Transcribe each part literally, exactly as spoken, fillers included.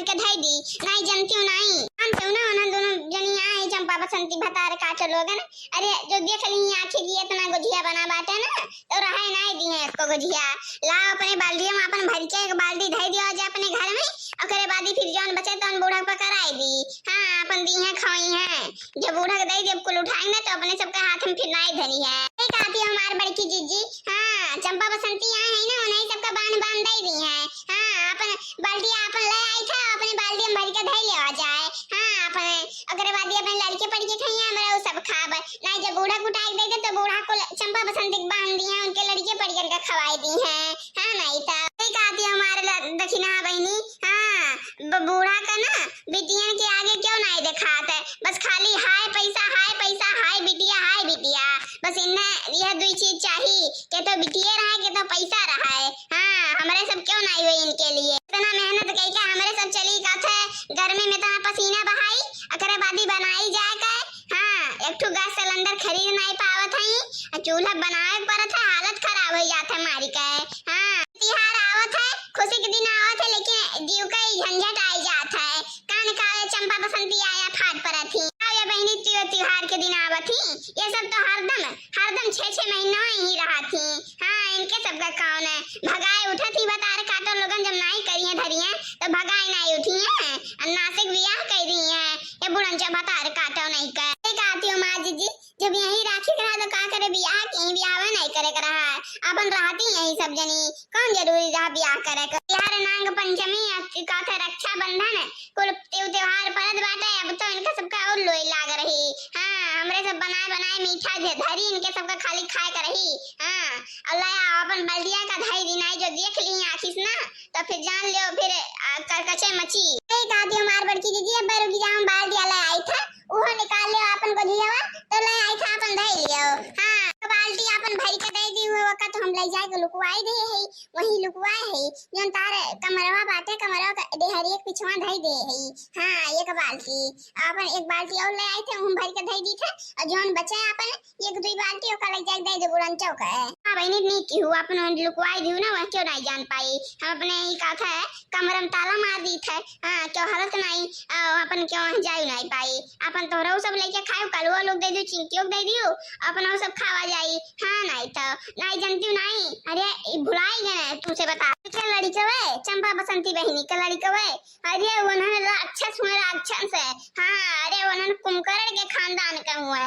के धई दी, नाहीं जनतिउ नाहीं। जानतिउ ना, उन्हन दुनो जनी आए चंपा बसंती भतार काटो लोगन। अरे, जो देख ली आँखी की इतना गोझिया बना बाटे ना, तो रहे नाहीं दिहे एको गोझिया। लाओ अपने बाल्टिया में अपन भर के एक बाल्टी धई दियो जे अपने घर में, ओकरे बाद ही फिर जौन बचे तौन बूढ़ा पर कराई दी। हाँ, अपन दिहे खवाई है, जब बूढ़ा के दई देब कुल उठाई ना तो अपने सबके हाथ में फिर नाहीं धरी है। यही कहती हमार बड़की जीजी, हाँ, चंपा बसंती आए हैं ना, उन्हीं सबका बांध बांध दई दी है। हाँ, अपन बाल्टी आपन ले आई था, अपने बाल्टी में भर के धई लेवा जाए। हाँ, अपन ओकरे बाद ही अपने लड़के पड़ के खाइए, हमरा उ सब खाब। नाहीं, जब बूढ़ा कुटाई दे दे, तो बूढ़ा को ल-, चंपा बसंती के बांध दिए, उनके लड़के पड़ करके खवाई दी है। हाँ, नाहीं तो। यही कहती हमारे ल-, दखिनहा बहिनी, हाँ, ब-, बूढ़ा का ना, बिटियन के आगे क्यों नाहीं देखात है, बस खाली हाय पैसा, हाय पैसा, हाय बिटिया, हाय बिटिया, बस इन्हें यह दुई चीज चाही, के तो बिटिये रहे, के तो पैसा रहे। हाँ, हमरे सब क्यों नाहीं हुई इनके लिए? इतना मेहनत कई का हमरे सब चली का थे, गर्मी में इतना पसीना बहाई, ओकरे बाद ही बनाई जाए के। हाँ, एक ठो गैस सिलेंडर खरीद नाहीं पावत हई, आ चूल्हा बनावे के पड़त है, हालत खराब हो जात है मारी के। हाँ, तिहार आवत है, खुशी के दिन आवत है, लेकिन जीव का ही झंझट आई जात है। कान का ये चंपा बसंती आया फाट परत ही। आओ ये बहिनी, त्यो तिहार के दिन आवत ही, ये सब तो हरदम हरदम छह छह महीना ही रहत ही। हाँ, इनके सबका कौन है, भगाए उठत ही भतार काटो लोगन, जब नाहीं करिए धरिए तो भगाए नाहीं उठी है, और नासिक बियाह कह दी है ये बुढ़नचा भतार काटो नहीं कर। एक आती हूँ माँ जीजी, जब यही राखी के रहा तो का करे बियाह के, यही बियाह नाहीं करे के रहा है, अपन रहती यही सब जनी, कौन जरूरी रहा बियाह करे के। तिहार नाग पंचमी, आ का थे रक्षाबंधन, कुल त्यौ-, त्योहार परत बाटे, अब तो इनका सबका और लोई लाग रही। हाँ, हमरे सब बनाए बनाए मीठा धे-, धरी, इनके सबका खाली खाए के रही। हाँ, और लाया अपन बल्दिया का धई दिनाई जो देख ली आँखी से ना, तो फिर जान लियो फिर, आ, करकचे मची। यही कहती हमार बड़की दीदी, अब रुकी जा, हम बाल्टिया ले आई था, उहो निकाल लियो अपन गोझियावा, तो ले आई था अपन धई लियो। हाँ, तो बाल्टी अपन भरी के दे दी, वो वक्त हम ले जाए के लुकवाई दे है, वही लुकवाए है, जौन तार कमरवा बाटे, कमरवा के डेहरिया के पिछवा धई दे है। हाँ, एक बाल्टी, अपन एक बाल्टी और ले आई थे, हम भर के धई दी थे, और जौन बचे अपन एक दुई बाल्टी ओका ले जाए दे दे बुढ़न चौक है। हाँ बहिनी, नीक की हूँ, अपन लुकवाई दी ना, वह क्यों नाहीं जान पाई। हम अपने ही का था, कमरा में ताला मार दी थे, हाँ, क्यों हालत नाहीं, आ, अपन क्यों जाई नाहीं पाई। अपन तोहरा सब लेके खाए, कलुआ लोग दे दियो, चिंकियों दे दियो, अपन वो सब खावा जाई। हाँ, नाहीं तो, नाहीं जनती नाहीं। अरे, ई भुलाई गए तुमसे बता। के लड़िकवे, चंपा बसंती बहिनी के लड़िकवे, अरे, उन्हन राक्षस हुए, राक्षस है। हाँ, अरे, उन्हन कुंभकर्ण के खानदान के हुए।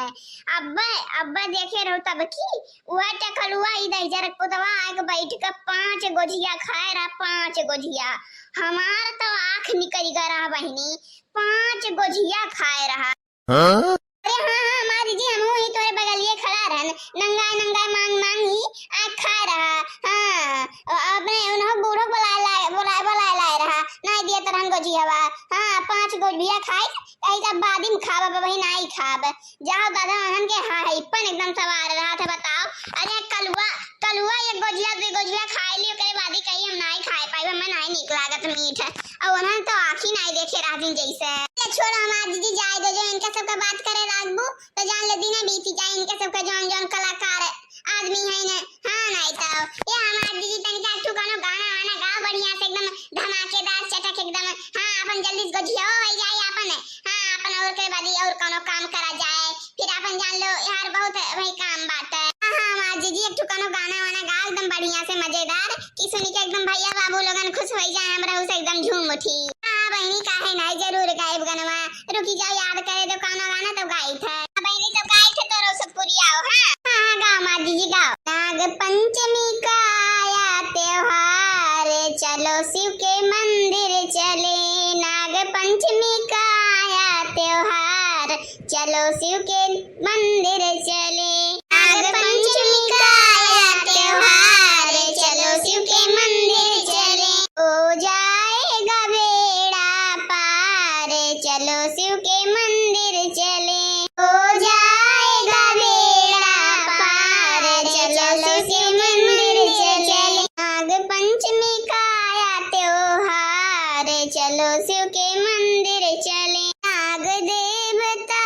अब्बे, अब्बे देखे रहो तब की, वह टकलुआ ई दहिजर पुतवा आके बैठ के पाँच गोझिया खाए रहा, पाँच गोझिया। हमार तो आँख निकल गया रहा बहिनी, पाँच गोझिया खाए रहा। हाँ? अरे हाँ, हाँ, माँ दीदी, हमहू ही तोरे बगलिए खड़ा रहन, नंगाए, नंगाए मांग, मांग ही आ खा रहा। हाँ, अ-, अपने उन्हों बूढ़ो बुलाए लाए, बुलाए, बुलाए लाए रहा, नाहीं दिए तरहन गोझियावा। हाँ, पाँच गोझिया खाई, कहीं जब बादी में खाब, अब वही नाहीं खाब। जाओ दादा, उन्हन के हाँ है, पन एकदम सवार रहा था, बताओ। अरे कलुआ, कलुआ एक गोझिया, दो गोझिया खाए लियो, ओकरे बादी कही हम नाहीं खाए पाई, हमें नाहीं नीक लागत मीठ। और उन्हन तो आँखी नाहीं देखे रहती जैसे। ये छोड़, हमार दीदी जाए दो, जो इनका सबका बात करे लागबू, तो जान ले दिने बीती जाए, इनके सबके जौन जौन कलाकार आदमी है ना। हाँ, नाहीं तो ये हमार दीदी तनिका एक ठो कौनो गाना वाना गाओ बढ़िया से, एकदम धमाकेदार चटक एकदम। हाँ, अपन जल्दी से गोझिया हो जाए अपन। हाँ, अपन और के बादी और कौनो काम करा जाए, फिर अपन जान लो यार बहुत है वही काम बात है। हाँ, हाँ, हमार दीदी एक ठो कौनो गाना वाना गाओ एकदम बढ़िया से मजेदार, कि सुनी के एकदम भैया बाबू लोगन खुश हो जाए, हमरा से एकदम झूम उठी। हाँ बहिनी, काहे नाहीं, जरूर गायब गनवा। रुकी जाओ, याद करे दो कौनो गाना तो गाई थे। हाँ बहिनी, तो गाई थे तोरो सब पुरियाओ। हाँ, हाँ, हाँ, गाओ माँ दीदी, गाओ। नाग पंचमी का आया त्योहार, चलो शिव के मंदिर चले। नाग पंचमी का आया त्योहार, चलो शिव के मंदिर चले। नाग पंचमी का आया त्योहार, चलो शिव के मंदिर चले। हो जाएगा बेड़ा पार, चलो शिव के मंदिर चले। हो जाएगा बेड़ा पार, चलो शिव के मंदिर चले। नाग पंचमी का आया त्योहार, चलो शिव के मंदिर चले। नाग देवता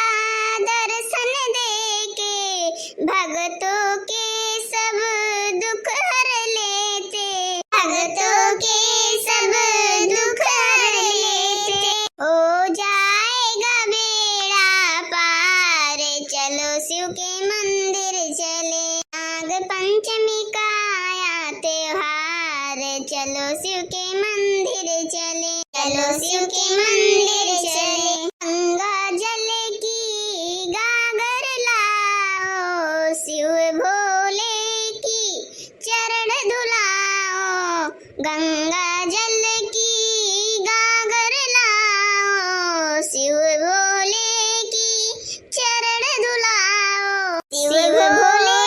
दर्शन दे के भक्तों के सब दुख हर लेते। भक्तों के सब दुख हर लेते। शिव के मंदिर चले। नाग पंचमी का आया त्योहार, चलो शिव के मंदिर चले। चलो शिव के मंदिर चले। गंगा जल की गागर लाओ, शिव भोले की चरण धुलाओ। गंगा जल की गागर लाओ, शिव भोले की चरण धुलाओ। शिव भोले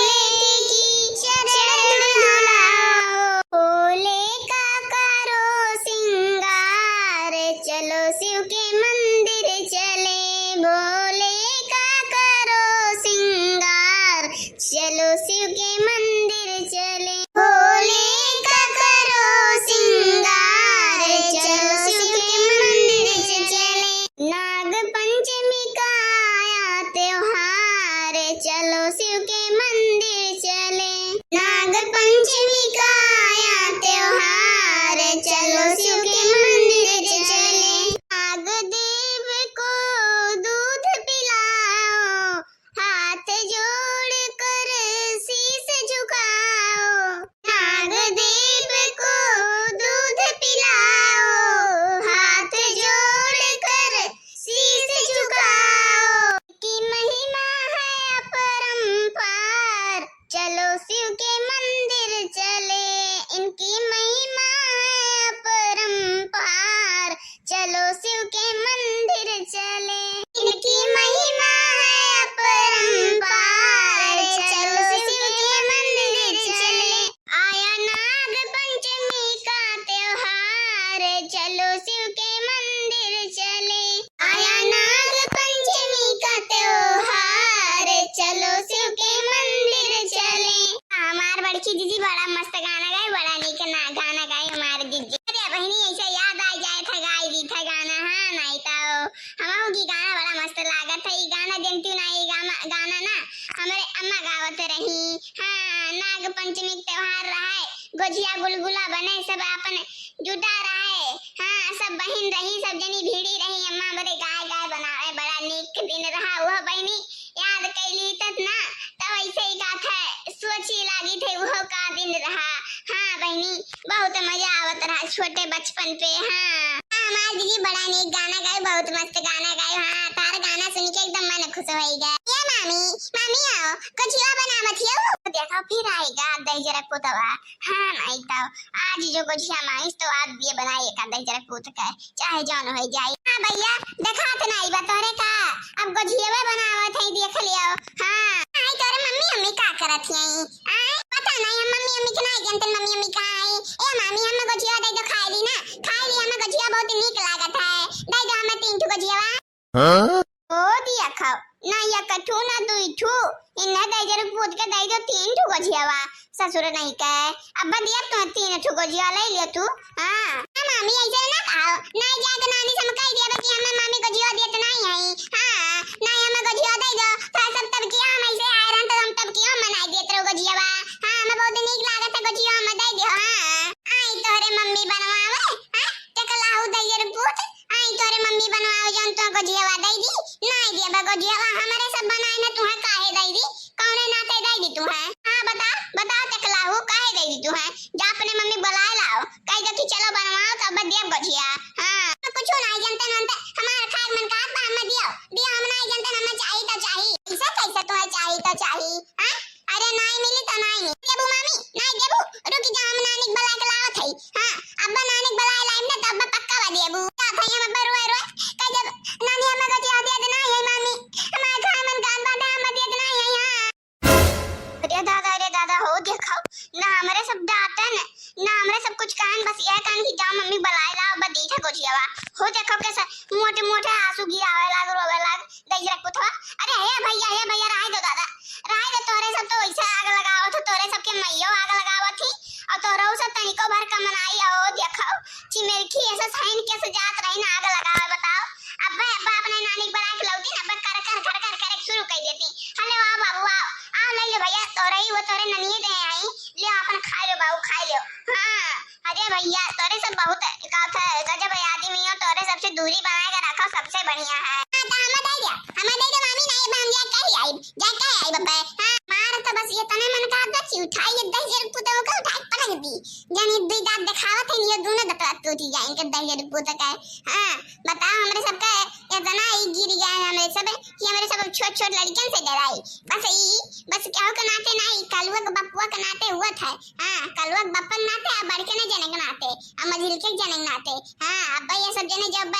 की चरण धुलाओ। भोले का करो सिंगार, चलो शिव के मंदिर चले। भोले का करो सिंगार, चलो शिव के मंदिर चले। भोले का करो सिंगार, चलो शिव के मंदिर चले। नाग पंचमी का आया त्योहार, चलो शिव के मंदिर चले। नाग पंचमी का आया त्योहार, चलो शिव के मंदिर चले। नाग देव को दूध पिलाओ, हाथ जोड़कर शीश झुकाओ। नाग देव को दूध पिलाओ, हाथ जोड़कर शीश झुकाओ। की महिमा है अपरंपार, चलो शिव के मंदिर चले। इनकी महिमा है अपरंपार, चलो शिव के मंदिर चले। इनकी महिमा है अपरंपार, चलो शिव के मंदिर चले। आया नाग पंचमी का त्योहार, चलो शिव के मंदिर चले। आया नाग पंचमी का त्योहार, चलो शिव के मंदिर चले। हमार बड़की दीदी बड़ा मस्त गाना गाए, बड़ा नीक ना गाना गाए हमार दीदी। अरे बहिनी, ऐसे याद आ जाए था, गाई दी था गाना। हाँ, नहीं तो हमहू की गाना बड़ा मस्त लागत है। ई गाना जनती ना, ई गाना, गाना ना हमरे अम्मा गावत रही। हाँ, नाग पंचमी के त्योहार रहे, गोझिया गुलगुला बने, सब आपन जुटा रहे। हाँ, सब बहिन रही, सब जनी भिड़ी रही, अम्मा बरे गाय गाय बनावे, बड़ा नीक दिन रहा। वह बहिनी याद कैली तब ना, तब ऐसे ही गात है, सोची लागी थे वो का दिन रहा। हाँ बहिनी, बहुत मजा आवत रहा छोटे बचपन पे। हाँ, हाँ, हमार दीदी बड़ा नीक गाना गाए, बहुत मस्त गाना गाए। हाँ, तार गाना सुन के एकदम मन खुश होई गए। ये मामी, मामी आओ, गोझिया बनावत हियो। देखो फिर आएगा दहिजरा पुतवा। हाँ, नहीं तो आज जो गोझिया मांगिस तो आज दिए बनाए का दहिजरा पूत के, चाहे जौन हो जाए। हाँ भैया, देखात नहीं बा तोहरे का, अब गोझियवे बनावत है, देख लियो। हाँ, आई तोरे मम्मी अम्मी का करत है? आए, पता नहीं, हम मम्मी अम्मी के नहीं जानते, मम्मी अम्मी का आई। ए मामी, हमें गोझिया दे दो, खाए ली ना, खाए ली, हमें गोझिया बहुत नीक लागत है, दे दो हमें तीन ठो गोझिया। हाँ? ओ दिया खाओ, ना या कठू ना दुई ठू, इन्हें दे जरूर पूत के दे दो तीन ठू गोझियावा, ससुर नहीं कहे। अब दिया तू तीन ठू गोझिया ले लियो तू। हाँ। ना मामी ऐसे ना खाओ, ना जाए तो नानी से हम कह दिया कि हमें मामी गोझिया दिया तो नहीं आई। हाँ, नहीं हमें गोझिया दे दो, तो सब तब किया हम ऐसे आए रहन तो हम तब किया हम बनाई देत रहो गोझियावा। हाँ, हमें बहुत नीक लागत है गोझिया हमें दे दियो। हाँ, आई तोहरे मम्मी बनवावे, हाँ, टकलाहू दे जरूर पूत। आई तोरे मम्मी बनवाओ जौन तो गोझियावा दई दी, नाई देबा गोझियावा, हमरे सब बनाए ना तुहे काहे दई दी, कौने नाते दई दी तुहे? हाँ बता, बता टकलाहू काहे दई दी तुहे? जा अपने मम्मी बुलाए लाओ, कह दो कि चलो बनवाओ तब देब गोझिया। हाँ, तो कुछ नाई जानते नानते, हमार खाए मन का बा, हमें दियो, दियो, हम नाई जानते, हमें चाही तो चाही। ऐसा कैसे तुहे चाही तो चाही? हाँ? अरे नाई मिली तो नाई मिली। देबू मामी, नाई देबू, रुकी जा, हम नानी के बुला के लावत हई। हाँ, अब्बा नानी के बुलाए लाइम ना, तो अब्बा पक्का बा देबू। का भई हम अब्बा रोए रोए, कह देब, "नानी, हमें गोझिया दे दे, नाई है मामी, हमारे खाए मन कान बाटे, हमें दे दे, नाई है, हाँ।" अरे दादा, अरे दादा, हो देखो, ना हमरे सब डांटन, ना हमरे सब कुछ कहन, बस यह कहन कि जाओ मम्मी बुलाए लाओ, अब्बा दीठा गोझियावा। हो देखो कैसे मोटे मोटे आंसू गिरावे लाग, रोवे लाग। दहिजरा पुतवा, अरे हे भैया, हे भैया, रहे दो दादा, रहे दो, तोरे सब तो वैसे आग लगावत हो, तोरे सबके मइयो आग लगावत ही, और तोरो सब तनिको भर का मनाई, आओ देखो, चिमेरखी ऐसे साइन कैसे जात रही ना आग लगावे, बताओ। अब्बे, अब्बा अपने नानी के बुला के लौटी ना, अब्बे कर, कर, कर, कर, कर शुरू कर देती। हले वाह बाबू, आओ, आओ, ले लो भैया, तोरे ही वो तोरे ननिये दे आई, ले अपन खा लो बाबू, खा लो। हाँ। अरे भैया, तोरे सब बहुत का था, गजब है आदमी हो, तोरे सबसे दूरी बना के रखो, सबसे बढ़िया है। हाँ, तो हमें दे दिया, हमें दे दे मामी, नहीं, अब हम जाके ही आई, जाके दहिजर पूत का। हाँ, बताओ, हमरे सबका इतना ही गिर गया है हमरे सब, कि हमरे सब छोट छोट लड़कियन से डराई। बस ई, बस केहू के नाते ना, ई कलुआ के बपुआ के नाते हुआ था। हाँ, कलुआ के बप्पा के नाते, आ बड़के ने जने के नाते, आ मझिलके के जने के नाते। हाँ, अब ये सब जने जब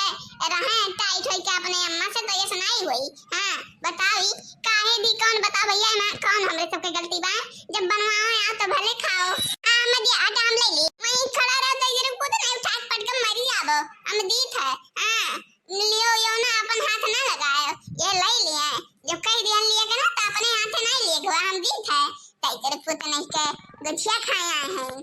रहे टाइट होई के अपने अम्मा से, तो ये सुनाई हुई। हाँ, बताओ ई काहे दी कौन? बताओ भैया, ना कौन हमरे सबके गलती बा? जब बनवाओ आओ तो भले खाओ। आ, मैं दिया आटा हम ले ली। मैं खड़ा रहो तो इधर कूद नहीं उठा के पटक के मरी जाबो। हम दीत है। हाँ, लियो यो ना अपन हाथ ना लगायो। ये ले लिए। जब कह दिया लिए के ना तो अपने हाथ ना लिए के हम दीत है। तो इधर कूद नहीं के गुछिया खाए आए हैं।